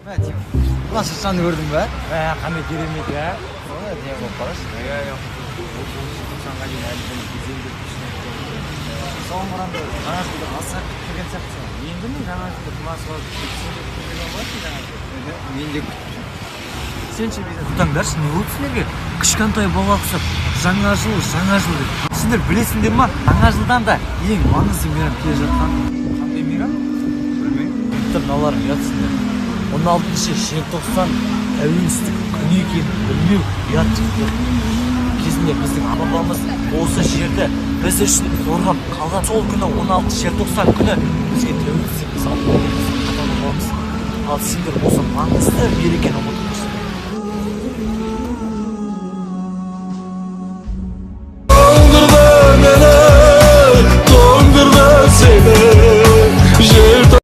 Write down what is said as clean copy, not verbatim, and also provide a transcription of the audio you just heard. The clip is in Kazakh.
Мә, Тимур, мына шыршаны көрдің ба? Мә, қандай керемет, ә? Соны әдемі болып қарашы. Иә, иә, 30 желтоқсанға дейін әлі бұны кезеңдеп. Соған қарағанда жаңа жылды асыға күтіп жүрген сияқтысың. Енді мен жаңа жылды құма салып күтіп жүрген болатын жаңа жылды. Мен де күтіп жүрмін. Сен ше, Бекзат? Тоқтаңдаршы, не болды сендерге? Кішкентай бала ұқсап «жаңа жыл, жаңа жыл» деп. Сендер білесіңдер ма, жаңа жылдан да ең маңызды мейрам келе жатқан? Қандай мейрам? Білмеймін. Жігіттер, мыналарың ұятсыңдар. 16 желтоқсан тәуелсіздік күні екенін білмеу ұят, жігіттер. Кезінде біздің бабамыз осы жерді біз үшін қорғап қалған. Сол күні, 16 желтоқсан күні, бізге тәуелсіздік алып берген біздің ата бабамыз. Ал сендер осы маңызды мерекені